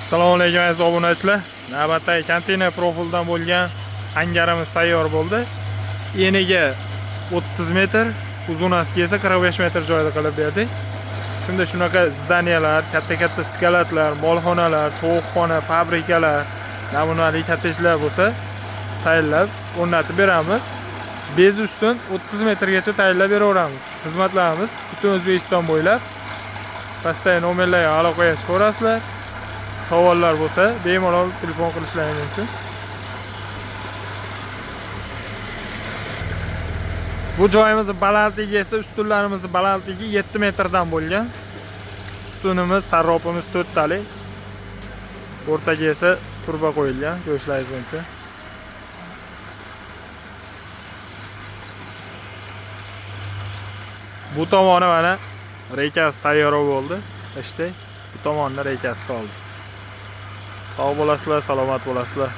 Assalomu alaykum aziz obunachilar. Navbatdagi konteyner profildan bo'lgan angarimiz tayyor bo'ldi. Eniga 30 metr, uzunasiga esa 45 metr joyda qilib berdik. Shunda shunaqa zdaniyalar, katta-katta skalatlar, molxonalar, tovuqxona, fabrikalar, namunali kottejlar bo'lsa, tayinlab o'rnatib beramiz. Bez ustun 30 metrgacha tayinlab beraveramiz. Xizmatlarimiz butun O'zbekiston bo'ylab pastdagi nomerlarga aloqaga chiqaverasizlar. Savollar bo'lsa, bemalol telefon qilishlari mumkin. Bu joyimizni balandligi esa ustunlarimizni balandligi 7 metrdan bo'lgan. Ustunimiz, sarropimiz 4 talik. O'rtaga esa turba qo'yilgan, ko'rishlaringiz mumkin. Bu tomoni mana reykasi tayyor bo'ldi. İşte bu tomonda reykasi qoldi. Sog' bo'lasizlar, salomat bo'lasizlar.